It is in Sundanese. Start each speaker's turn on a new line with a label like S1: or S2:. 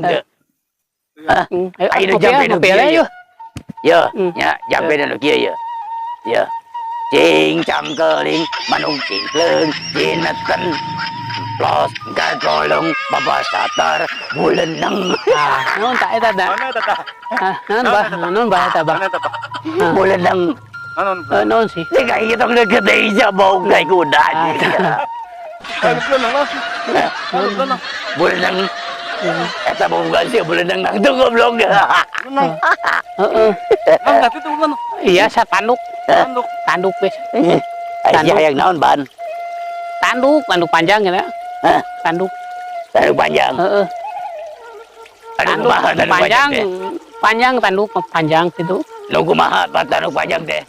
S1: Teu?
S2: Ayo,
S1: Ayo,
S2: ngopi
S1: jampe
S2: ya,
S1: nu
S2: ngopi
S1: kieu
S2: ya,
S1: ye.
S2: yuk.
S1: Yo, nya jampe nu kieu ye. Yo. Cing cangkeling manuk cingkleung cineten plos gagolong babasatar buleneng.
S2: Ah, naon tak eta da?
S3: Mana eta tah?
S2: Ah, naon bah? Naon bah eta bah?
S3: Mana eta, Pak?
S1: Buleneng.
S3: Naon?
S2: Eh, naon sih?
S1: Sih kayak gitu deket deui sia bau kayak kuda.
S3: Anu belenang lah. Anu belenang.
S1: Buleneng. Eta bau bukan sih buleneng nang tuh goblok.
S3: Belenang.
S2: Heeh.
S3: Nang tadi tuh belenang.
S2: Iya, sa tanduk,
S3: Tanduk.
S2: Tanduk wes.
S1: Ai sia hayang naon ban?
S2: Tanduk, tanduk panjang ya.
S1: Hah?
S2: Tanduk.
S1: Tanduk panjang.
S2: Heeh.
S1: Tanduk
S2: Tanduk
S1: kumaha tanduk panjang
S2: panjang,
S1: teh?
S2: Panjang tanduk panjang gitu.
S1: Nu kumaha tanduk panjang teh?